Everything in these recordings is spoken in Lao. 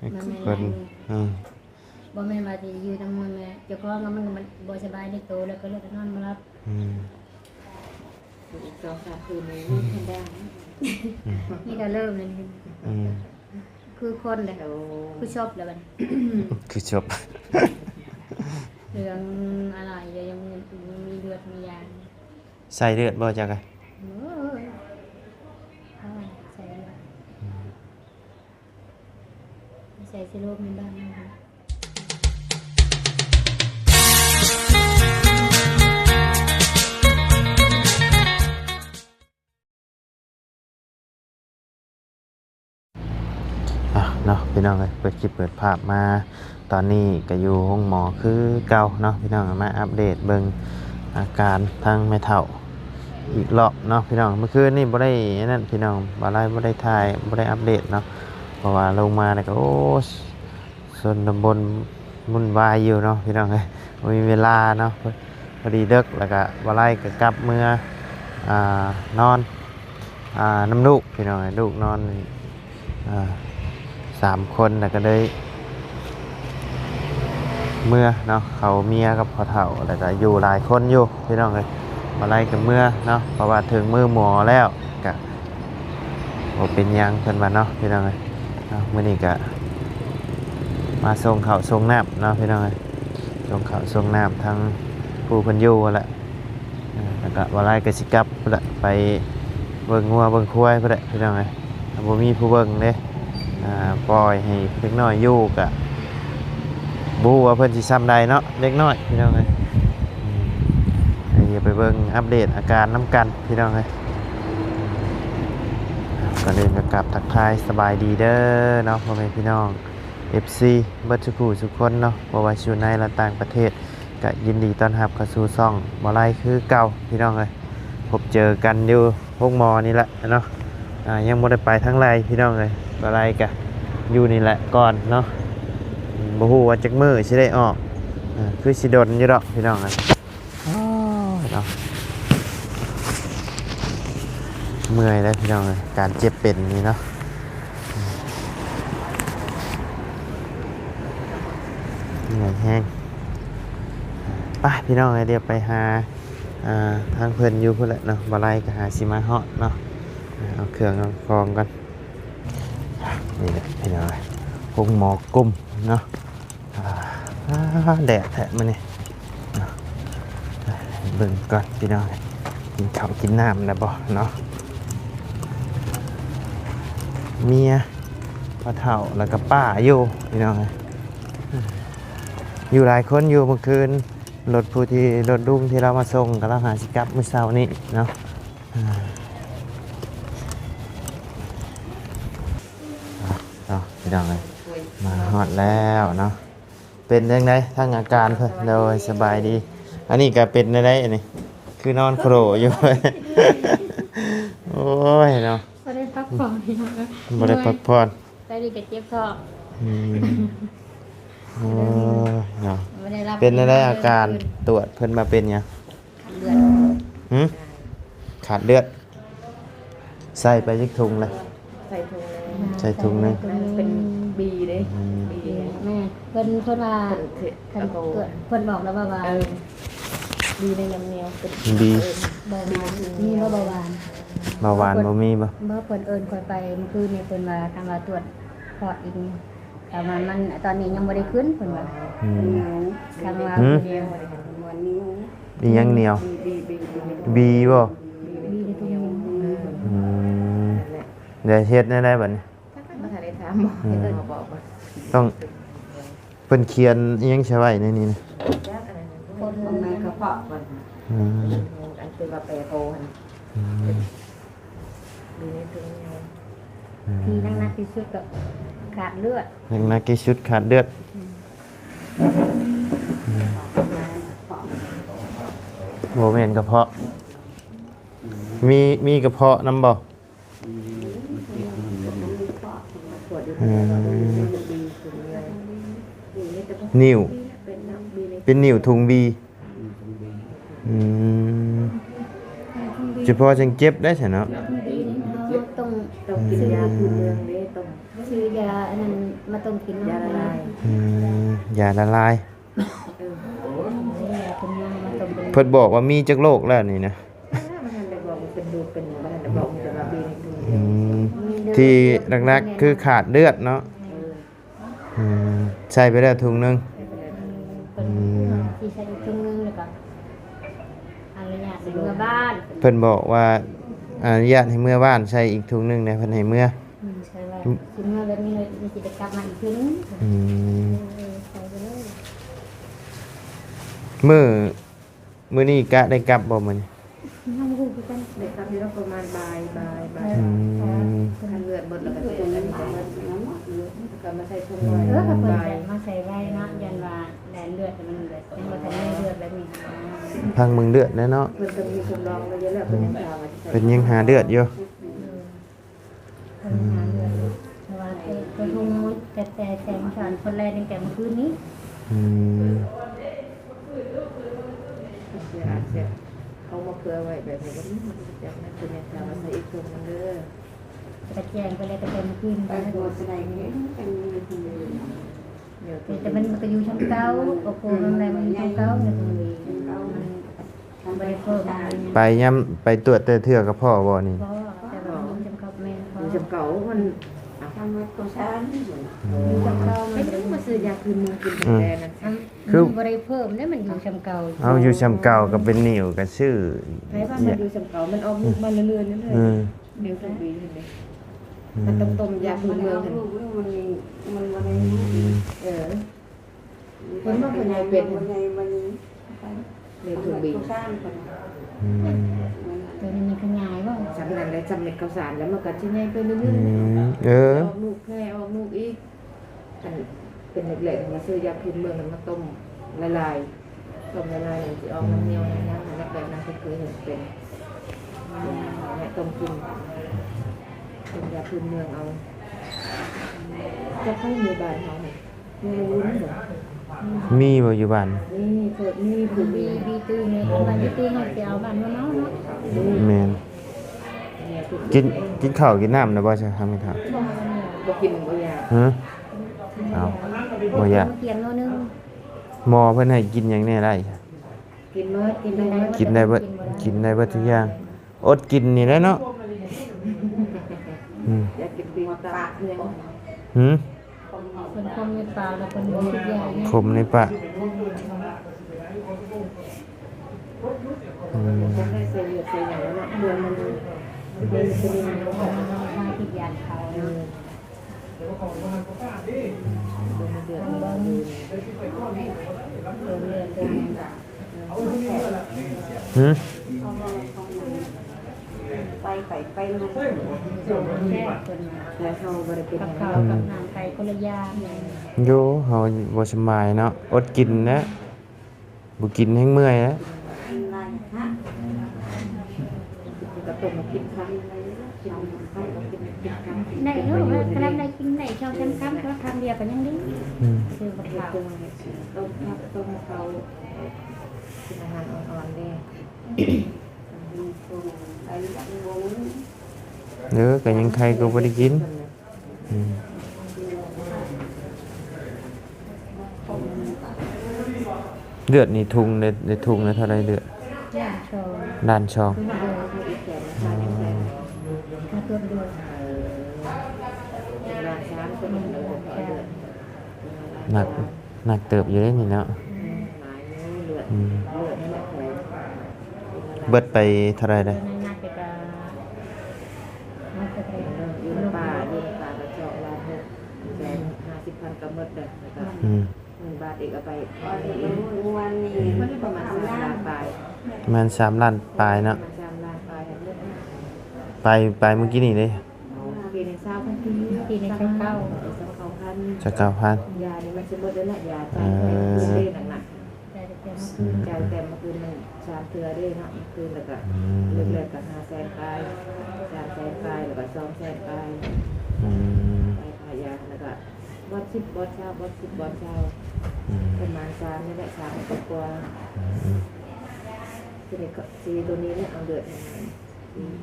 ມັນແມ່ນ ຄົນ ຫຼາຍ ເອີ ບໍ່ແມ່ນວ່າຊິຢູ່ນຳມັນແຫຼະ ເຈົ້າຂອງມັນກໍບໍ່ສະບາຍໃນໂຕ ແລ້ວກໍເລີກນອນບໍ່ຫຼັບ. ອືມ ອີກສອງສາມຄືນນີ້ ອືມ ມີແຕ່ເລີ່ມເລີຍນີ້. ອືມ ຄືຄົນເດ້ ໂອ້ ຄືຊອບແລ້ວບັດນີ້ ຄືຊອບ ເລື່ອງອະໄລກໍຍັງມີເລືອດມີຢາງ. ໃສ່ເລືອດບໍ່ຈັກອະ? ໂອ້ຍ ໃສ່ເລືອດ ອືມ ໃສ່ເຊໂຣມໃນບ້ານ. ອ່ະເນາະ ພີ່ນ້ອງເອີຍ ເປີດຄລິບເປີດພາບມາ ຕອນນີ້ກໍຢູ່ໂຮງໝໍຄືເກົ່າເນາະ ພີ່ນ້ອງເອີຍ ມາອັບເດດເບິ່ງອາການທາງແມ່ເຖົ້າອີກລອບເນາະ ພີ່ນ້ອງ. ມື້ຄືນນີ້ບໍ່ໄດ້ອັນນັ້ນ ພີ່ນ້ອງ ບ່າວໄລບໍ່ໄດ້ຖ່າຍ ບໍ່ໄດ້ອັບເດດເນາະ ເພາະວ່າລົງມາແລ້ວກໍ ໂອ້ ຊົນນະບົດວຸ່ນວາຍຢູ່ເນາະ ພີ່ນ້ອງເອີຍ ບໍ່ມີເວລາເນາະ ພໍດີເດິກ ແລ້ວກະບ່າວໄລກະກັບເມືອ ອ່າ ນອນ ອ່າ ນຳລູກ ພີ່ນ້ອງເອີຍ ລູກນອນ ອ່າ ສາມຄົນ ແລ້ວກະເລີຍເມືອເນາະ ເຂົາເມຍກັບພໍ່ເຖົ້າ ແລ້ວກະຢູ່ຫຼາຍຄົນຢູ່ ພີ່ນ້ອງເອີຍ. ບ່າວໄລກະເມືອເນາະ ເພາະວ່າເຖິງມື້ໝໍແລ້ວ ກະບໍ່ເປັນຫຍັງເພິ່ນວ່າເນາະ ພີ່ນ້ອງເອີຍ. ເນາະ ມື້ນີ້ກະມາສົ່ງເຂົ້າສົ່ງນ້ຳເນາະ ພີ່ນ້ອງເອີຍ ສົ່ງເຂົ້າສົ່ງນ້ຳທາງຜູ້ເພິ່ນຢູ່ຫັ້ນແຫຼະ. ເອີ ແລ້ວກະບ່າວໄລກະຊິກັບພຸ້ນແຫຼະ ໄປເບິ່ງງົວເບິ່ງຄວາຍພຸ້ນແຫຼະ ພີ່ນ້ອງເອີຍ. ບໍ່ມີຜູ້ເບິ່ງເດ້ ອ່າ ປ່ອຍໃຫ້ເດັກນ້ອຍຢູ່ ກະບໍ່ຮູ້ວ່າເພິ່ນຊິຊ່ຳໃດເນາະ ເດັກນ້ອຍ ພີ່ນ້ອງເອີຍ. ອືມ ດຽວໄປເບິ່ງອັບເດດອາການນຳກັນ ພີ່ນ້ອງເອີຍ. ກ່ອນອື່ນກໍກາບທັກທາຍສະບາຍດີເດີເນາະ ພໍ່ແມ່ພີ່ນ້ອງ ເອັຟຊີ ເບິດສູ່ຜູ້ສູ່ຄົນເນາະ ບໍ່ວ່າຢູ່ໃນ ແລະ ຕ່າງປະເທດ ກະຍິນດີຕ້ອນຮັບເຂົ້າສູ່ຊ່ອງບ່າວໄລຄືເກົ່າ ພີ່ນ້ອງເອີຍ. ພົບເຈີກັນຢູ່ໂຮງໝໍນີ້ແຫຼະເນາະ ອ່າ ຍັງບໍ່ໄດ້ໄປທາງໃດ ພີ່ນ້ອງເອີຍ. ບ່າວໄລກະຢູ່ນີ້ແຫຼະກ່ອນເນາະ ບໍ່ຮູ້ວ່າຈັກມື້ຊິໄດ້ອອກ ອ່າ ຄືຊິດົນຢູ່ດອກ ພີ່ນ້ອງເອີຍ. ໂອ້ຍເນາະ ເມື່ອຍເດ້ພີ່ນ້ອງເອີຍ ການເຈັບເປັນນີ້ເນາະ ເມື່ອຍແຮງ. ໄປພີ່ນ້ອງເອີຍ ດຽວໄປຫາ ອ່າ ທາງເພິ່ນຢູ່ພຸ້ນແຫຼະເນາະ ບ່າວໄລກໍຫາຊິມາຮອດເນາະ ເອົາເຄື່ອງເອົາຂອງກ່ອນ. ນີ້ແຫຼະພີ່ນ້ອງເອີຍ ໂຮງໝໍກຸ້ມເນາະ. ອ່າ ແດດແທ້ມື້ນີ້ ເບິ່ງກ່ອນພີ່ນ້ອງ ກິນເຂົ້າກິນນ້ຳແລ້ວບໍ່ເນາະ. ເມຍ ພໍ່ເຖົ້າ ແລ້ວກໍປ້າຢູ່ພີ່ນ້ອງ ຢູ່ຫຼາຍຄົນຢູ່. ມື້ຄືນລົດຜູ້ທີ່ ລົດລຸງທີ່ລາວມາສົ່ງ ກໍລາວຫາຊິກັບມື້ເຊົ້ານີ້ເນາະ. ເອົາ ພີ່ນ້ອງເອີຍ ມາຮອດແລ້ວເນາະ. ເປັນຈັ່ງໃດທາງອາການເພິ່ນ? ໂດຍ ສະບາຍດີ. ອັນນີ້ກໍເປັນຈັ່ງໃດ ອັນນີ້ຄືນອນໂຄຣຢູ່. ໂອ້ຍເນາະ ບໍ່ໄດ້ພັກຜ່ອນພີ່ນ້ອງເອີຍ ບໍ່ໄດ້ພັກຜ່ອນ. ຕອນນີ້ກໍເຈັບທ້ອງ. ອືມ ໂອ້ຍເນາະ ບໍ່ໄດ້ຫຼັບ ເປັນຈັ່ງໃດອາການ? ຕວດເພິ່ນມາເປັນຫຍັງ? ຂາດເລືອດ. ຫື? ຂາດເລືອດ. ໃສ່ໄປຈັກຖົງແລ້ວ? ໃສ່ຖົງແລ້ວ ໃສ່ຖົງໜຶ່ງ. ມັນເປັນບີເດ້. ອືມ ບີ. ແມ່ນ ເພິ່ນ ເພິ່ນວ່າ ເພິ່ນ ຄັນເພິ່ນບອກແລ້ວວ່າ ເອີ ບີໃນນ້ຳໜຽວ ເປັນບີ. ເອີ ເບົາຫວານ ມີບໍ່ເບົາຫວານ? ເບົາຫວານບໍ່ມີບໍ່? ບໍ່ ເພິ່ນເອີ້ນຂ້ອຍໄປມື້ຄືນນີ້ ເພິ່ນວ່າຄັນວ່າຕວດຄອດອີກນີ້ ປະມານ ມັນ ຕອນນີ້ຍັງບໍ່ໄດ້ຂຶ້ນເພິ່ນວ່າ. ອືມ ຄັນວ່າ ຫື? ໜຽວ ໜຽວ ອີຫຍັງໜຽວ? ບີ ບີ ບີ ບີບໍ່? ບີໃນຖົງ. ອືມ ແລ້ວເຮັດແນວໃດບັດນີ້? ບໍ່ທັນໄດ້ຖາມໝໍ. ອືມ ເພິ່ນບອກວ່າ ຕ້ອງ ເພິ່ນຂຽນອີຫຍັງໃສ່ໄວ້ໃນນີ້ນະ? ຄົນຂອງໃນກະເພາະເພິ່ນ. ອືມ ອັນເປັນວ່າແປໂທຫັ້ນ. ອືມ ຢູ່ໃນຖົງໃຫຍ່. ອືມ ທີ່ໜັກໆທີ່ສຸດກໍຂາດເລືອດ. ໜັກໆທີ່ສຸດຂາດເລືອດ. ອືມ ອືມ ບໍ່ແມ່ນກະເພາະ. ມີ ມີກະເພາະນຳບໍ່? ອືມ ໜິ້ວ ເປັນໜິ້ວຖົງບີ. ອືມ ສະເພາະຈັ່ງເຈັບໄດ້ຊັ້ນເນາະ. ຕ້ອງ ຕ້ອງກິນຢາພື້ນເມືອງເດ້ ຕ້ອງ ຊື້ຢາອັນນັ້ນມາຕົ້ມກິນເນາະ ຢາລະລາຍ ອືມ ຢາລະລາຍ ເອີ ເພິ່ນມາ ມາຕົ້ມກິນ ເພິ່ນບອກວ່າມີຈັກໂລກແລ້ວນີ້ນະ ບໍ່ທັນໄດ້ບອກວ່າເປັນໂລກເປັນຫຍັງ ບໍ່ທັນໄດ້ບອກ ມີແຕ່ວ່າເປັນ ອືມ ທີ່ຫຼັກໆຄືຂາດເລືອດເນາະ ເອີ ອືມ ໃສ່ໄປແລ້ວຖົງໜຶ່ງ ໃສ່ໄປແລ້ວ ອືມ ຊິໃສ່ອີກຖົງໜຶ່ງ ແລ້ວກໍອະນຸຍາດໃຫ້ເມືອບ້ານ ເພິ່ນບອກວ່າອະນຸຍາດໃຫ້ເມືອບ້ານ ໃສ່ອີກຖົງໜຶ່ງແດ່ ເພິ່ນໃຫ້ເມືອ ອືມ ໃສ່ໄວ້ ຊິເມືອແບບນີ້ເລີຍ ຊິໄດ້ກັບມາອີກເທື່ອໜຶ່ງ ອືມ ເອີ ໃສ່ໄປເລີຍ ມື້ ມື້ນີ້ກະໄດ້ກັບບໍ່ມື້ນີ້? ຍັງບໍ່ຮູ້ຄືກັນ ໄດ້ກັບຢູ່ດອກປະມານບ່າຍ ບ່າຍ ບ່າຍ ອືມ ຄັນເລືອດເບິດແລ້ວກໍໃສ່ອັນນີ້ກໍເບິດ ກໍມາໃສ່ຖົງໄວ້ ເອີ ກໍເພິ່ນ ບ່າຍ ຈະມາໃສ່ໄວ້ເນາະ ຢ້ານວ່າແລ່ນເລືອດ ມັນແບບຍັງບໍ່ທັນມີເລືອດແບບນີ້ນະ ພັງເບິ່ງເລືອດແດ່ເນາະ ເພິ່ນກໍມີທົດລອງໄວ້ຢູ່ແລ້ວ ເພິ່ນຍັງຖາມວ່າຊິໃສ່ ເພິ່ນຍັງຫາເລືອດຢູ່ ອືມ ເພິ່ນຫາເລື່ອງ ເພາະວ່າໂຕ ໂຕທຸງແຕ່ ແຕ່ແສງສານຄົນແລກຕັ້ງແຕ່ມື້ຄືນນີ້ ອືມ ເພິ່ນອາດຈະເອົາມາເຜື່ອໄວ້ແບບນີ້ກໍມີ ຈາກນັ້ນເພິ່ນຍັງຖາມວ່າໃສ່ອີກຖົງໜຶ່ງເດີ ກະແຈ້ງໄປແລ້ວ ກະແຕ່ມື້ຄືນ ໄປບໍ່ສະໄດເຫັນກັນຢູ່ ແຕ່ມັນກໍຢູ່ຊ່ຳເກົ່າ ອືມ ກໍໂກມັນແລ້ວ ມັນຢູ່ຊ່ຳເກົ່າ ມັນ ມັນ ບໍ່ໄດ້ເພີ່ມ ໄປຍາມ ໄປກວດແຕ່ເທື່ອກໍພໍ້ບໍ່ນີ້? ພໍ້ ແຕ່ວ່າມັນຢູ່ຊ່ຳເກົ່າ ແມ່ນພໍ້ ຢູ່ຊ່ຳເກົ່າ ມັນ ທຳເຮັດກໍຊານ ຢູ່ຊ່ຳເກົ່າ ມັນ ເປັນຫຍັງບໍ່ຊື້ຢາພື້ນເມືອງກິນ ອືມ ແຕ່ນັ້ນ ອືມ ຄື ມັນບໍ່ໄດ້ເພີ່ມເດ້ ມັນຢູ່ຊ່ຳເກົ່າ ເອົາ ຢູ່ຊ່ຳເກົ່າກໍເປັນໜິວກໍຊື້ ໃຜວ່າມັນຢູ່ຊ່ຳເກົ່າ ມັນອອກລູກມາເລື້ອຍໆ ເລື້ອຍໆ ອືມ ເປັນທຸກປີຫັ້ນເດ້ ອືມ ມັນຕ້ອງຕົ້ມຢາພື້ນເມືອງຫັ້ນ ມັນ ມັນບໍ່ໄດ້ ອືມ ເອີ ເພິ່ນວ່າເພິ່ນໃຫ້ເປັນ ໃຫຍ່ ມັນ ໃນຖົງບີ ອືມ ໂຕນີ້ມັນຂະຫຍາຍບໍ່ ສ່ຳນັ້ນແຫຼະ ສ່ຳເມັດເຂົ້າສານ ແລ້ວມັນກໍຊິໃຫຍ່ໄປເລື້ອຍໆ ອືມ ເອີ ອອກລູກແຜ່ ອອກລູກອີກ ອັນເປັນເລັກໆ ມາຊື້ຢາພື້ນເມືອງ ແລ້ວມາຕົ້ມລະລາຍ ຕົ້ມລະລາຍ ມັນຊິອອກນ້ຳໜຽວນ້ຳຫຍັງ ແບບນັ້ນກໍຄືເຫັນເປັນ ແລະ ຕົ້ມກິນ ຕົ້ມຢາພື້ນເມືອງເອົາ ຈັກໃຜຢູ່ບ້ານເຮົາຫັ້ນ ແມ່ວຸ້ນບໍ? ມີບໍ່ຢູ່ບ້ານ? ມີ ມີ ມີ ມີ ມີ ມີ ມີ ມີ ມີ ມີ ມີ ມີ ມີ ແມ່ນ ກິນ ກິນເຂົ້າກິນນ້ຳແລ້ວບໍ່ຊະ ທາງແມ່ເຖົ້າ? ບໍ່ກິນບໍ່ຢາກ ຮະ? ເອົ້າ ບໍ່ຢາກ ກຽມໂລໜຶ່ງ ໝໍເພິ່ນໃຫ້ກິນຫຍັງແດ່ໄດ້? ກິນເບິດ ກິນໄດ້ເບິດ ກິນໄດ້ເບິດ ກິນໄດ້ເບິດທຸກຢ່າງ ອົດກິນນີ້ແຫຼະເນາະ ອືມ ຢາກກິນປີ້ງປາ ຫືມ? ເພິ່ນຄົມໃນປາກ ແລ້ວເພິ່ນກິນຢານີ້ ຄົມໃນປາກ ອືມ ໃສ່ເລືອດໃສ່ຫຍັງແລ້ວເນາະ ເພື່ອມັນ ເປັນວິຕາມິນ ເນາະ ກິນຢາເຂົາເນາະ ເບິ່ງເລືອດ ເບິ່ງເລືອດ ເບິ່ງເລືອດ ເບິ່ງ ຫືມ? ໄປ ໄປ ໄປ ແຊບເພິ່ນວ່າ ແຕ່ເຮົາບໍ່ໄດ້ເປັນຫຍັງ ກັບເຂົ້າກັບນ້ຳໄປຄົນລະຢ່າງ ໂຍ ເຮົາບໍ່ສະບາຍເນາະ ອົດກິນແຫຼະ ບໍ່ກິນແຮງເມື່ອຍແຫຼະ ກິນຫຼາຍຄັກ ກໍຕົ້ມກິນຄັກ ກິນ ກິນ ກິນ ກິນ ໄດ້ເນາະ ກະລຳໄດ້ກິນໄດ້ສອງສາມຄຳ ກໍຄຳດຽວກໍຍັງດີ ອືມ ຊື່ບັກເຂົ້າ ຕົ້ມຜັກຕົ້ມເຂົ້າ ກິນອາຫານອ່ອນໆເດ້ ເອີ ກໍຍັງໄຄກໍບໍ່ໄດ້ກິນ ອືມ ເລືອດນີ້ທຸງ ໄດ້ ໄດ້ທຸງລະເທົ່າໃດເລືອດ? ລ້ານສອງ ລ້ານສອງ ຄືວ່າ ອໍ ຄ່າກວດເລືອດ ລ້ານສາມ ຄືວ່າ ໜັກ ໜັກເຕີບຢູ່ເດ້ນີ້ເນາະ ອືມ ອືມ ເບິດໄປເທົ່າໃດເດ້? ຢູ່ນຳປ້າ ຢູ່ນຳປ້າກະຈອກລະຫົກແສນຫ້າສິບພັນກະໝົດເດ້ ແລ້ວກະ ອືມ ເງິນບາດອີກເອົາໄປ ປະມານສາມລ້ານປາຍ ປະມານສາມລ້ານປາຍເນາະ ປະມານສາມລ້ານປາຍຫັ້ນເນາະ ໄປ ໄປມື້ກີ້ນີ້ເດ້ ປີນີ້ຊາວພັນກີບ ປີນີ້ຊາວເກົ້າ ເອີ ຊາວເກົ້າພັນ ຊາວເກົ້າພັນ ຢານີ້ມັນຊິໝົດແລ້ວເນາະ ຢາ ເອີ ເດ້ໜັກໆ ຈ່າຍແຕ່ເມື່ອຄືນ ຈ່າຍແຕ່ເມື່ອຄືນມັນສາມເທື່ອເດ້ເນາະ ມື້ຄືນແລ້ວກະ ອືມ ເລິກໆກະຫ້າແສນປາຍ ສາມແສນປາຍ ແລ້ວກະສອງແສນປາຍ ອືມ ໄປຄ່າຢາ ແລ້ວກະບອດສິບ ບອດຊາວ ບອດສິບ ບອດຊາວ ອືມ ປະມານສາມນີ້ແຫຼະ ສາມກວ່າ ອືມ ຊິໄດ້ ຊິໂຕນີ້ແຫຼະ ເອົາເລືອດ ອືມ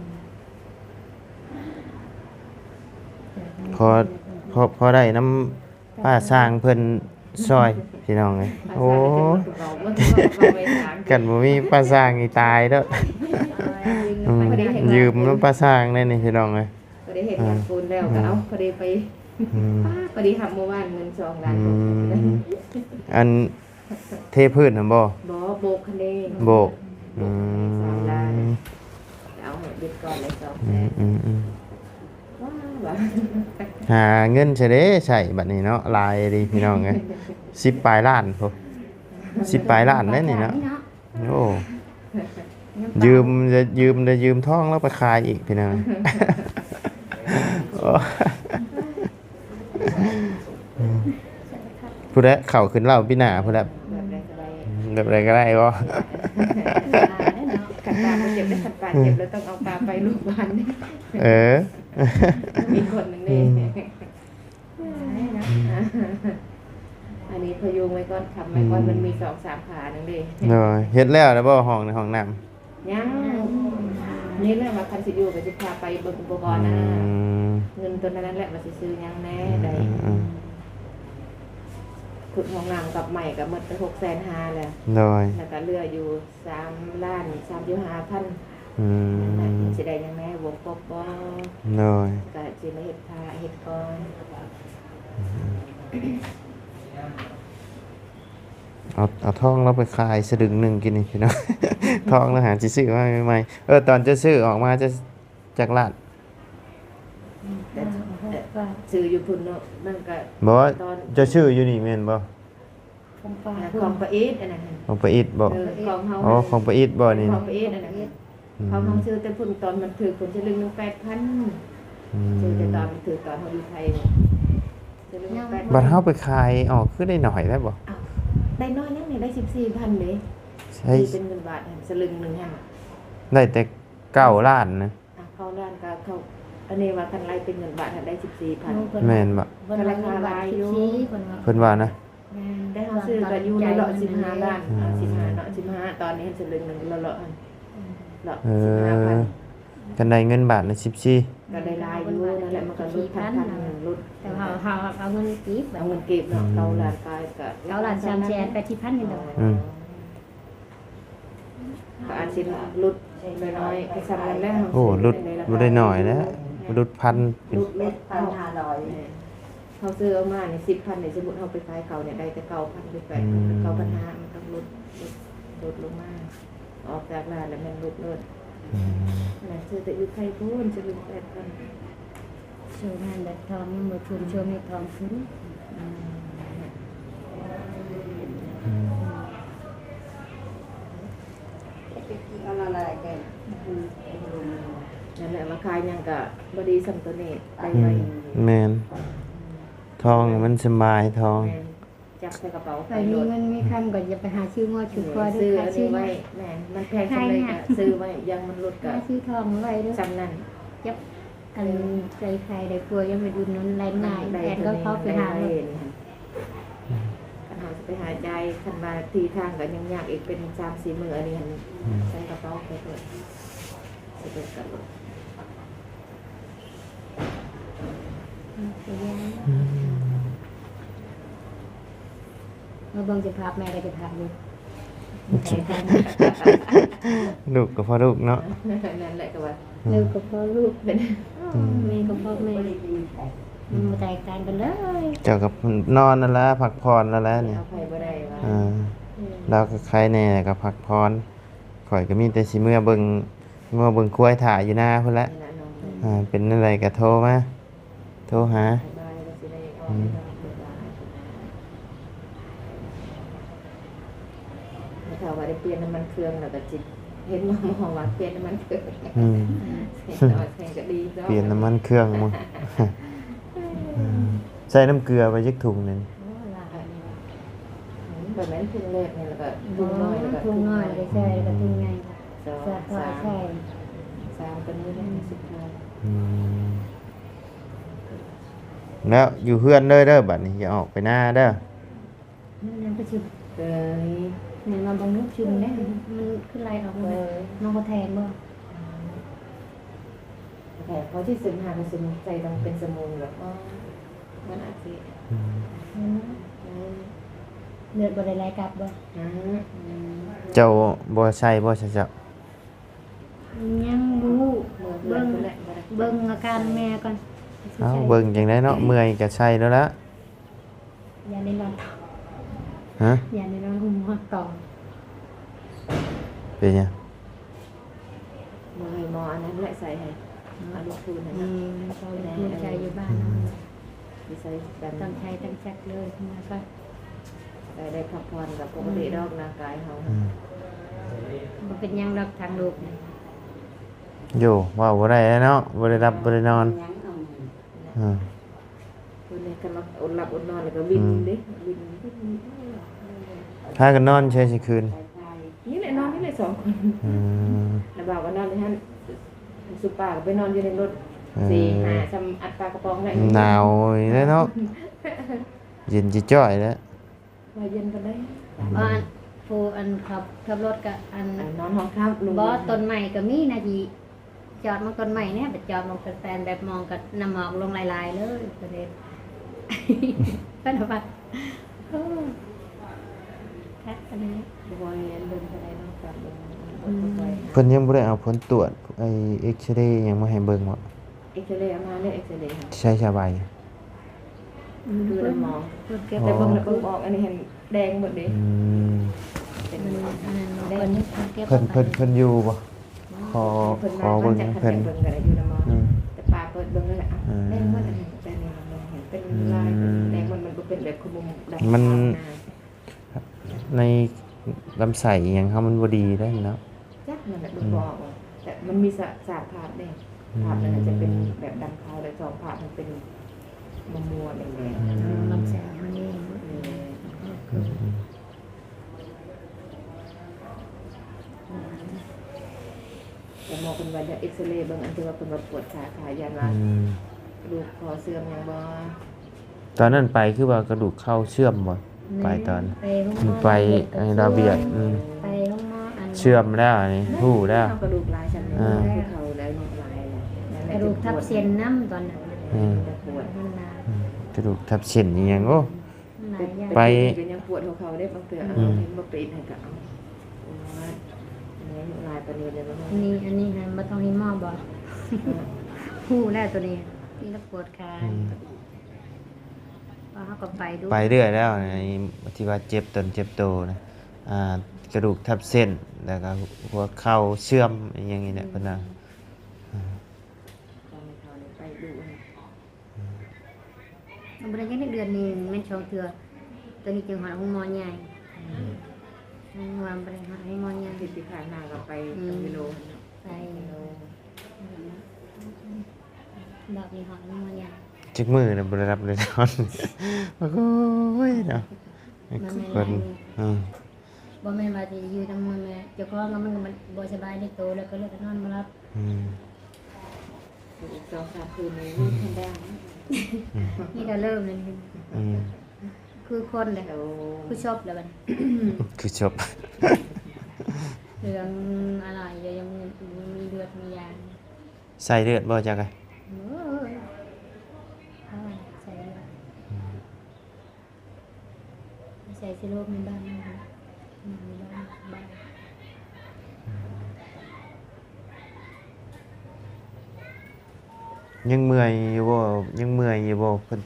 ພໍ ພໍ ພໍໄດ້ນຳປ້າຊ່າງເພິ່ນຊ່ອຍ ພີ່ນ້ອງເອີຍ. ໂອ້ຍ ຄັນບໍ່ມີປ້າຊ່າງນີ້ຕາຍແລ້ວ. ອືມ ຢືມນຳປ້າຊ່າງແດ່ນີ້ ພີ່ນ້ອງເອີຍ. ພໍໄດ້ເຮັດງານປູນແລ້ວກໍເອົາ ພໍດີໄປ ອືມ ພໍດີຮັບມື້ວານເງິນສອງລ້ານ. ອືມ ອັນເທພື້ນຫັ້ນບໍ່? ບໍ່ ໂບກຄັນເດ້ ໂບກ. ອືມ ສາມລ້ານ ເອົາໃຫ້ເບິດກ່ອນເລີຍສອງແສນ. ອືມໆໆ ວ້າ ຫາເງິນໃສເດ້ໃຊ້ບັດນີ້ເນາະ ຫຼາຍເດ້ພີ່ນ້ອງເອີຍ. ສິບປາຍລ້ານພຸ້ນ ສິບປາຍລ້ານເດ້ນີ້ເນາະ. ໂອ້ ຢືມ ຢືມ ໄດ້ຢືມທອງລາວໄປຂາຍອີກພີ່ນ້ອງ. ໂອ້ ພຸ້ນແຫຼະ ເຂົ້າຂຶ້ນເລົ່າປີໜ້າພຸ້ນແຫຼະ. ແບບໃດກໍໄດ້ ແບບໃດກໍໄດ້ບໍ່? ຄັນຕາບໍ່ເຈັບ ຄັນຕາເຈັບແລ້ວຕ້ອງເອົາຕາໄປໂຮງບານ. ເອີ ມີຄົນໜຶ່ງເດ້. ອືມ ອັນນີ້ພະຍຸງໄວ້ກ່ອນ ຄ້ຳໄວ້ກ່ອນ. ອືມ ມັນມີສອງສາມຂາໜຶ່ງເດ້. ໂດຍ ເຮັດແລ້ວແລ້ວບໍ່ ຫ້ອງ ຫ້ອງນ້ຳ? ຍັງ ນີ້ແຫຼະວ່າຄັນຊິຢູ່ກໍຊິພາໄປເບິ່ງອຸປະກອນນະ. ອືມ ເງິນຕົວນັ້ນແຫຼະວ່າຊິຊື້ຫຍັງແດ່. ອືມ ໄດ້ ອືມໆ ຂຸດຫ້ອງນ້ຳກັບໃໝ່ກໍໝົດໄປຫົກແສນຫ້າແລ້ວ. ໂດຍ ແລ້ວກໍເຫຼືອຢູ່ສາມລ້ານສາມສິບຫ້າພັນ. ອືມ ນັ້ນແຫຼະ ມັນຊິໄດ້ຫຍັງແດ່ ວົງກົບບໍ່? ໂດຍ ກໍຊິມາເຮັດຜ້າເຮັດກ່ອນ. ອືມ ເອົາ ເອົາທອງລາວໄປຂາຍສະດຶງໜຶ່ງກິນນີ້ພີ່ນ້ອງ. ທອງລາວຫາຊິຊື້ມາໃໝ່ໆ. ເອີ ຕອນເຈົ້າຊື້ອອກມາ ເຈົ້າຈັກລ້ານ? ແຕ່ ແຕ່ຊື້ຢູ່ພຸ້ນເນາະ ມັນກໍ ບໍ່ ຕອນເຈົ້າຊື້ຢູ່ນີ້ແມ່ນບໍ່? ຂອງປາ ເອີ ຂອງປາອິດອັນນັ້ນ. ຂອງປາອິດບໍ່? ເອີ ຂອງເຮົາ. ອໍ ຂອງປາອິດບໍ່ນີ້? ຂອງປາອິດອັນນັ້ນ. ອືມ ຂອງເຮົາຊື້ແຕ່ພຸ້ນຕອນມັນຖືກ ເພິ່ນສະລຶງໜຶ່ງແປດພັນ. ອືມ ຊື້ແຕ່ຕອນມັນຖືກ ຕອນເຮົາຢູ່ໄທ. ສະລຶງໜຶ່ງແປດພັນ. ບັດເຮົາໄປຂາຍອອກຄືໄດ້ໜ້ອຍແທ້ບໍ່? ອ້າວ ໄດ້ໜ້ອຍຫຍັງນີ້ ໄດ້ສິບສີ່ພັນເດ້. ໃຊ່ ທີ່ເປັນເງິນບາດຫັ້ນ ສະລຶງໜຶ່ງຫັ້ນ ໄດ້ແຕ່ເກົ້າລ້ານນະ. ອ່າ ເກົ້າລ້ານກໍເຂົ້າ ອັນນີ້ວ່າຄັນໄລ່ເປັນເງິນບາດຫັ້ນໄດ້ສິບສີ່ພັນ. ແມ່ນບໍ່? ເພິ່ນວ່າເງິນບາດສິບສີ່ ເພິ່ນວ່າ ເພິ່ນວ່ານະ. ແມ່ນ ແຕ່ເຮົາຊື້ກໍຢູ່ໃນເລາະສິບຫ້າລ້ານ. ອືມ ອ່າ ສິບຫ້າເນາະ ສິບຫ້າ ຕອນນີ້ຫັ້ນສະລຶງໜຶ່ງເລາະໆຫັ້ນ ເລາະ ເອີ ສິບຫ້າພັນ. ຄັນໄດ້ເງິນບາດນະ ສິບສີ່ ກໍໄດ້ຫຼາຍຢູ່ນັ້ນແຫຼະ. ມັນກໍຫຼຸດພັນ ພັນໜຶ່ງຫຼຸດ. ແຕ່ເຮົາ ເຮົາເອົາເງິນກີບ ເອົາເງິນກີບເນາະ. ອືມ ເກົ້າລ້ານປາຍ ກໍເກົ້າລ້ານສາມແສນແປດສິບພັນນີ້ດອກ. ອືມ ກໍອາດຊິຫຼຸດນ້ອຍໆ ກໍສ່ຳນັ້ນແຫຼະ. ໂອ້ ຫຼຸດບໍ່ໄດ້ໜ້ອຍແລ້ວ ຫຼຸດພັນ ຫຼຸດ ຫຼຸດພັນຫ້າຮ້ອຍ. ເຮົາຊື້ອອກມານີ້ສິບພັນນີ້ ສົມມຸດເຮົາໄປຂາຍເຂົານີ້ໄດ້ແຕ່ເກົ້າພັນ ຫຼື ແປດພັນ ອືມ ເກົ້າພັນຫ້າ ມັນຕ້ອງຫຼຸດ ຫຼຸດ ຫຼຸດລົງມາ. ອອກຈາກຮ້ານແລ້ວແມ່ນຫຼຸດໂລດ. ອືມ ອັນນັ້ນຊື້ແຕ່ຢູ່ໄທພຸ້ນ ສະລຶງແປດພັນ. ຊ່ວງນັ້ນແບບທອງຍັງບໍ່ຂຶ້ນ ຊ່ວງນີ້ທອງຂຶ້ນ. ອືມ ອືມ ນັ້ນແຫຼະ ມາຂາຍຫຍັງກໍບໍ່ດີສ່ຳໂຕນີ້ ໄດ້ໃໝ່. ອືມ ແມ່ນ ທອງມັນສະບາຍ ທອງ. ແມ່ນ ຈັບໃສ່ກະເປົາໄປໂລດ. ໃຜມີເງິນມີຄຳກໍຢ່າໄປຫາຊື້ງົວຊື້ຄວາຍເດີ ຫາຊື້ໄວ້. ແມ່ນ ມັນແພງສ່ຳໃດກໍຊື້ໄວ້ ຢ່າງມັນຫຼຸດກໍຫາຊື້ທອງໄວ້ເດີ ສ່ຳນັ້ນ. ຈັບ ອັນໃສ່ໄຂ່ໄດ້ກວ່າ ຍັງໄປອຸດໜູນໄລ່ມາ ແທນກໍເຂົາໄປຫາ. ຄັນເຮົາຊິໄປຫາຈ່າຍ ຄັນວ່າທີ່ທາງກໍຫຍຸ້ງຍາກອີກເປັນສາມສີ່ມື້ ອັນນີ້ຫັ້ນ ອືມ ໃສ່ກະເປົາໄປໂລດ ໃສ່ເບິດກະໂລດ. ອືມ ມາເບິ່ງເຈົ້າພາບ ແມ່ກໍເຈົ້າພາບຢູ່ ລູກກໍພໍລູກເນາະ. ນັ້ນແຫຼະກໍວ່າ ອືມ ລູກກໍພໍລູກ ອືມ ແມ່ກໍພໍແມ່ ມັນບໍ່ແຕກຕ່າງກັນເລີຍ. ເຈົ້າກໍນອນນັ້ນລະ ພັກຜ່ອນນັ້ນແຫຼະນີ້ ເອົາໃຜບໍ່ໄດ້ວ່າ. ເອີ ອືມ ລາວກໍໄຄແດ່ ກໍພັກຜ່ອນ. ຂ້ອຍກໍມີແຕ່ຊິເມືອເບິ່ງງົວເບິ່ງຄວາຍຖ້າຢູ່ນາພຸ້ນແຫຼະ. ອ່າ ເປັນແນວໃດກໍໂທມາ ໂທຫາ. ອືມ ຖ້າວ່າໄດ້ປ່ຽນນ້ຳມັນເຄື່ອງແລ້ວກໍຊິເຫັນໝໍວ່າປ່ຽນນ້ຳມັນເຄື່ອງ. ອືມ ແສງກໍດີ ປ່ຽນນ້ຳມັນເຄື່ອງ. ໃສ່ນ້ຳເກືອໄປຈັກຖົງໜຶ່ງ? ໂອ້ ຫຼາຍ ບໍ່ແມ່ນຖົງເລັກນີ້ ແລ້ວກໍຖົງນ້ອຍ ແລ້ວກໍຖົງນ້ອຍ ໃສ່ ແລ້ວກໍຖົງໃຫຍ່ ສອງ ສາມ ໃສ່ ສາມ ຕົວນີ້ແຫຼະ ອືມ ສິບຫ້າ. ອືມ ແລ້ວຢູ່ເຮືອນເລີຍເດີ ບັດນີ້ຢ່າອອກໄປນາເດີ. ມັນຍັງປະຊຸມ ເອີຍ ແມ່ນວ່າບໍ່ຮູ້ຊຸມເດ້ ມັນຄືໄລ່ອອກມາ. ເອີ ນ້ອງບໍ່ແທງບໍ່? ແຕ່ພໍຊິເຊິ່ງຫາກະຊຸມໃສ່ຕ້ອງເປັນຊົ່ວໂມງແລ້ວ. ອໍ ວັນອາທິດ. ອືມ ອືມ ເລືອດບໍ່ໄດ້ໄຫຼກັບບໍ່? ອືມ ເຈົ້າບໍ່ໃສ່ບໍ່ຊະເຈົ້າ? ຍັງບໍ່ຮູ້ ເບິ່ງ ເບິ່ງອາການແມ່ກ່ອນ. ເອົ້າ ເບິ່ງຈັ່ງໃດເນາະ ເມື່ອຍກໍໃສ່ໂລດລະ. ຢ້ານໄດ້ນອນຕໍ່. ຮະ? ຢ້ານໄດ້ນອນໂຮງໝໍຕໍ່. ເປັນຫຍັງ? ບໍ່ໃຫ້ໝໍອັນນັ້ນແຫຼະໃສ່ໃຫ້ ອືມ ເອົາລູກພື້ນນັ້ນນະ. ອືມ ເອົາລູກພື້ນໃສ່ຢູ່ບ້ານເນາະ. ອືມ ໄປໃສ່ກັນ ຕັ້ງໄຂ້ຕັ້ງຈັກເລີຍ ເມື່ອກໍໄດ້ ໄດ້ພັກຜ່ອນກັບປົກກະຕິດອກ ອືມ ຮ່າງກາຍເຮົາ. ອືມ ບໍ່ເປັນຫຍັງດອກທາງລູກນີ້. ໂຢ ເວົ້າບໍ່ໄດ້ແລ້ວເນາະ ບໍ່ໄດ້ຫຼັບບໍ່ໄດ້ນອນ. ອືມ ເພິ່ນນີ້ກໍລັບອົດຫຼັບອົດນອນ ແລ້ວກໍວິນເດ້ ອືມ ວິນ ວິນ ພາກັນນອນໃສຊິຄືນ? ນີ້ແຫຼະ ນອນນີ້ແຫຼະສອງຄົນ. ອືມ ນ້າບ່າວກໍນອນຢູ່ຫັ້ນ ສຸປາກໍໄປນອນຢູ່ໃນລົດ ເອີ ສີ່ຫ້າ ສ່ຳອັດປາກະປ໋ອງແຫຼະ. ໜາວນີ້ແຫຼະເນາະ ເຢັນຈ້ອຍໆແຫຼະ. ວ່າເຢັນປານໃດ? ອືມ ອັນ ຜູ້ອັນຂັບ ຂັບລົດກະອັນ ເອີ ນອນຫ້ອງຄັບ ບໍ່ ຕົ້ນໄມ້ກະມີນະທີ່ ຈອດໝ່ອງຕົ້ນໄມ້ແດ່ ໄປຈອດໝ່ອງແປນໆ ແບບມອງກັບນ້ຳໝອກລົງຫຼາຍໆເລີຍ ປະເທດ ເພິ່ນວ່າ ໂອ້ ຄັກປານນີ້ ບໍ່ຄ່ອຍເບິ່ງປານໃດເນາະ ຕອນເບິ່ງ ອືມ ເພິ່ນຍັງບໍ່ໄດ້ເອົາຜົນກວດ ໄອ້ເອັກຊະເຣຫຍັງມາໃຫ້ເບິ່ງບໍ? ເອັກຊະເຣເອົາມາແລ້ວ ເອັກຊະເຣໃສສະບາຍ. ອືມ ຄືນ້ຳໝອງ ເພິ່ນເກັບ ອໍ ແຕ່ເບິ່ງແລ້ວເບິ່ງອອກ ອັນນີ້ຫັ້ນແດງໝົດເດ້. ອືມ ເປັນ ອືມ ອັນນັ້ນ ແດງ ເພິ່ນ ເພິ່ນເກັບ ເພິ່ນ ເພິ່ນຢູ່ບໍ່? ຂໍ ເພິ່ນ ຂໍເບິ່ງ ເພິ່ນ ເພິ່ນເບິ່ງກໍໄດ້ຢູ່ນ້ຳໝອງ. ອືມ ແຕ່ປາເປີດເບິ່ງແລ້ວ ເອົາ ອືມ ແດງໝົດ ອັນນີ້ ແຕ່ນີ້ມັນເຫັນເປັນ ອືມ ລາຍ ເປັນແດງໝົດ ມັນບໍ່ເປັນແບບຂະມຸມດຳ ມັນ ຂາວນະ. ໃນລຳໄສ້ອີ່ຫຍັງເຮົາມັນບໍ່ດີເດ້ເນາະ. ຈັກນັ້ນແຫຼະ ເບິ່ງ ອືມ ບໍ່ອອກວ່າ ແຕ່ມັນມີສະ ສາມພາບເດ້. ອືມ ພາບໜຶ່ງອາດຈະເປັນແບບດຳຂາວ ແລະ ສອງພາບມັນເປັນມົວໆແດງໆ. ອືມ ລຳໄສ້ເຮົານີ້ ເອີ ອືມໆ ແຕ່ໝໍເພິ່ນວ່າຢາກເອັກຊະເຣເບິ່ງ ອັນທີ່ວ່າເພິ່ນວ່າປວດຂາຂາ ຢ້ານວ່າ ອືມ ກະດູກຂໍ້ເສື່ອມຫຍັງບໍ່. ຕອນນັ້ນໄປຄືວ່າກະດູກເຂົ່າເສື່ອມບໍ່? ແມ່ນ ໄປຕອນ ໄປໂຮງໝໍ ໄປ ເອີ ລາວບຽດ ອືມ ໄປໂຮງໝໍ ອັນ ເສື່ອມແລ້ວ ອັນນີ້ຮູ້ແລ້ວ ກະດູກຫຼາຍຊັ້ນ ເອີ ເຂົ່າແລ້ວເນາະ ຫຼາຍແລ້ວ ກະດູກທັບເສັ້ນນຳຕອນນັ້ນ ອືມ ມັນປວດ ມັນໜາ ອືມ ກະດູກທັບເສັ້ນອີ່ຫຍັງ ໂອ້ ຫຼາຍຢ່າງ ໄປ ກໍຍັງປວດຫົວເຂົ່າເດ້ ບາງເທື່ອ ອືມ ເອົາ ເຫັນບໍ່ເປັນຫັ້ນກະເອົາ ໂອ້ຍ ອາຍຸຫຼາຍປານນີ້ແລ້ວເນາະ ອັນນີ້ ອັນນີ້ຫັ້ນບໍ່ຕ້ອງເຫັນໝໍບໍ? ອືມ ຮູ້ແລ້ວໂຕນີ້ ນີ້ລະປວດຂາ ອືມ ເພາະເຮົາກໍໄປດຸ ໄປເລື້ອຍແລ້ວ ທີ່ວ່າເຈັບຕົນເຈັບໂຕນະ ອ່າ ກະດູກທັບເສັ້ນ ແລ້ວກໍຫົວເຂົ່າເສື່ອມ ອີ່ຫຍັງນີ້ແຫຼະ ອືມ ເພິ່ນວ່າ ອືມ ຕອນເຮົາໄປດຸ ອືມ ບໍ່ໄດ້ຈັກເດືອນໜຶ່ງແມ່ນສອງເທື່ອ ຕອນນີ້ຈຶ່ງຮອດໂຮງໝໍໃຫຍ່ ອືມ ຍັງວ່າບໍ່ໄດ້ຮອດໂຮງໝໍໃຫຍ່ ອາທິດທີ່ຜ່ານມາກໍໄປ ອືມ ກັບເວໂລຫັ້ນເນາະ ໄປ ເວໂລ ອືມ ດອກນີ້ຮອດໂຮງໝໍໃຫຍ່ ຈັກມື້ນະບໍ່ໄດ້ຫຼັບໄດ້ນອນ ໂອ້ຍເນາະ ມັນແມ່ນ ເພິ່ນ ຫຼາຍມື້ ອືມ ບໍ່ແມ່ນວ່າຊິຢູ່ນຳມັນແມ່ ເຈົ້າຂອງກໍມັນກໍບໍ່ສະບາຍໃນໂຕ ແລ້ວກໍເລີຍກໍນອນບໍ່ຫຼັບ ອືມ ອີກສອງສາມຄືນນີ້ ອືມ ມີແຕ່ເລີ່ມ ອືມ ມີແຕ່ເລີ່ມເລີຍ ອືມ ຄືຄົນເດ້ ໂອ້ ຄືສົບແລ້ວບັດນີ້ ຄືສົບ ເລື່ອງອະໄລກໍຍັງມີເລືອດມີຢາ ໃສ່ເລືອດບໍ່ຈັກ ໂອ້ຍ ໃສ່ເລືອດ ອືມ ໃສ່ເຊໂຣມໃນບ້ານນັ້ນ ໃນບ້ານ ບ້ານ ຍັງເມື່ອຍຢູ່ບໍ່? ຍັງເມື່ອຍຢູ່ບໍ່? ເພິ່ນ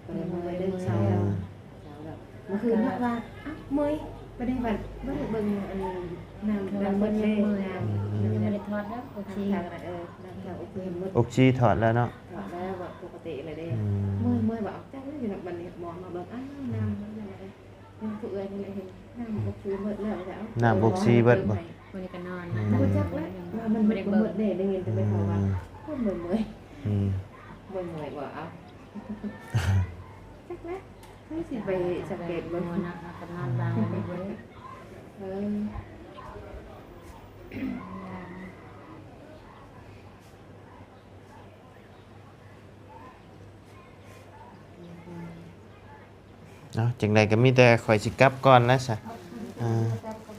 ບໍ່ໄດ້ເມື່ອຍເດີ ເຊົາແລ້ວ ເຊົາແລ້ວ ເມື່ອຄືນເນາະວ່າ ເອົ້າ ເມື່ອຍ ບໍ່ໄດ້ວ່າ ບໍ່ໄດ້ເບິ່ງອັນ ນ້ຳ ນ້ຳເບິດເດ້ ນ້ຳ ຍັງບໍ່ໄດ້ຖອດເດີ ອົກຊີ ທາງ ທາງ ເອີ ນ້ຳ ທາງອົກຊີເບິດ ອົກຊີຖອດແລ້ວເນາະ ຖອດແລ້ວ ແບບປົກກະຕິເລີຍເດ້ ອືມ ເມື່ອຍ ເມື່ອຍວ່າ ເອົ້າ ຈັກຢູ່ນຳ ບັດນີ້ໝໍມາເບິ່ງ ອ້າວ ນ້ຳ ນ້ຳ ເມື່ອຄືເອື້ອຍນີ້ແຫຼະ ເຫັນນ້ຳອົກຊີເບິດແລ້ວ ແລ້ວ ນ້ຳອົກຊີເບິດບໍ່? ມື້ນີ້ກໍນອນ ອືມ ບໍ່ຈັກແຫຼະວ່າມັນເບິດບໍ່ເບິດເດ້ ໄດ້ຍິນແຕ່ແມ່ເຖົ້າວ່າ ອືມ ຄົນເມື່ອຍ ອືມ ເມື່ອຍບໍ່ ເອົ້າ ຈັກແຫຼະ ໃຜຊິໄປສັງເກດເບິ່ງ ເອີ ເອົາ ຈັ່ງໃດກໍມີແຕ່ຂ້ອຍຊິກັບກ່ອນແຫຼະຊະ ເອີ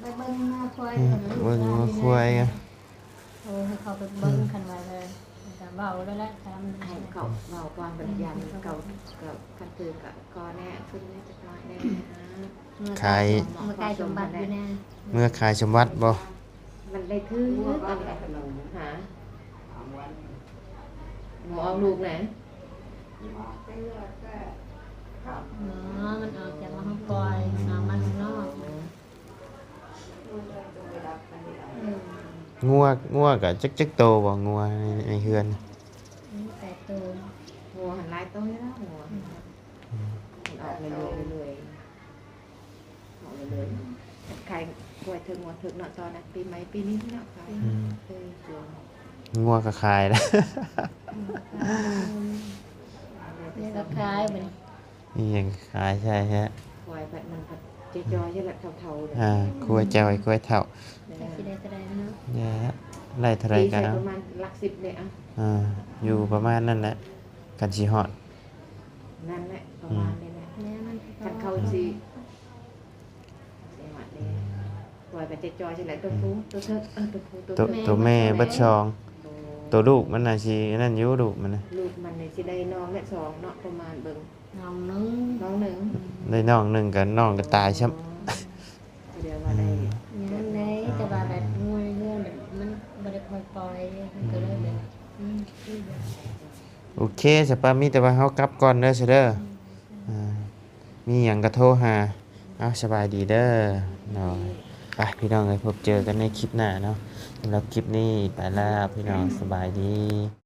ໄປເບິ່ງງົວຄວາຍ ເອີ ເບິ່ງງົວຄວາຍ ເອີ ໃຫ້ເຂົາໄປເບິ່ງ ອືມ ຄັນວ່າ ເວົ້າແລ້ວລະ ຖາມ ໃຫ້ເຂົາເວົ້າກ່ອນບັດຍາມເຂົາ ກໍຄັນຖືກກໍຂໍແນ່ ຂຶ້ນແນ່ຈັກໜ້ອຍແນ່ນະ. ເມື່ອຂາຍ ເມື່ອຂາຍສົມບັດຢູ່ນະ ເມື່ອຂາຍສົມບັດບໍ່? ມັນໄດ້ຖືກກັນແຫຼະ ຫາ ງົວອອກລູກນະ. ອໍ ມັນອອກຈາກວ່າເຮົາປ່ອຍ ເອົາມັນນອກ. ງົວ ງົວກະຈັກ ຈັກໂຕບໍ່? ງົວໃນ ໃນເຮືອນ ມີແປດໂຕ. ງົວຫັ້ນຫຼາຍໂຕຢູ່ແລ້ວ ງົວ ອືມ ມັນອອກເລື້ອຍໆ ເລື້ອຍໆ ອອກເລື້ອຍໆ. ຂາຍຄວາຍເຖິກ ງົວເຖິກເນາະ ຕອນນັ້ນປີໃໝ່ປີນີ້ເນາະ ຂາຍ ອືມ ເອີ ງົວກໍຂາຍແລ້ວ ອືມ ແລ້ວກໍຂາຍບັດນີ້. ອີຫຍັງຂາຍໃສ່ແທ້? ຄວາຍພັດມັນພັດຈ່ອຍໆ ແລ້ວເຖົ້າໆ ອ່າ ຄວາຍຈ່ອຍຄວາຍເຖົ້າ ແລ້ວຊິໄດ້ເທົ່າໃດເນາະ? ແລ້ວໄດ້ເທົ່າໃດກໍເອົາ ປະມານຫຼັກສິບເດ້. ອ່າ ຢູ່ປະມານນັ້ນແຫຼະ ຄັນຊິຮອດ ນັ້ນແຫຼະ ປະມານນີ້ແຫຼະ ອືມ ຄັນເຂົາຊິ ອືມ ຄວາຍກໍຈ່ອຍໆ ຈັ່ງໃດ ຕົວຜູ້ ອືມ ຕົວເຖິກ ເອີ ຕົວຜູ້ ຕົວ ຕົວແມ່ ຕົວແມ່ເບິດສອງ ໂຕລູກມັນນະຊິນັ້ນຢູ່ ລູກມັນນະ ລູກມັນນີ້ຊິໄດ້ນ້ອງແຫຼະສອງເນາະ ປະມານເບິ່ງ ນ້ອງໜຶ່ງ ນ້ອງໜຶ່ງ ໄດ້ນ້ອງໜຶ່ງກໍນ້ອງກໍຕາຍຊ້ຳ ອໍ ກໍດຽວວ່າໄດ້ ອືມ ຍັງໄດ້ ແຕ່ວ່າແບບງົວໃນເຮືອນແບບມັນບໍ່ໄດ້ຄ່ອຍປ່ອຍ ມັນກໍເລີຍແບບ ອືມ ໂອເຄ ສະປາ ມີແຕ່ວ່າເຮົາກັບກ່ອນເດີ ຊະເດີ ອືມ ອ່າ ມີຫຍັງກໍໂທຫາ. ເອົາ ສະບາຍດີເດີເນາະ ໄປພີ່ນ້ອງເອີຍ ພົບເຈີກັນໃນຄລິບໜ້າເນາະ ສຳລັບຄລິບນີ້ໄປແລ້ວ ພີ່ນ້ອງ ສະບາຍດີ.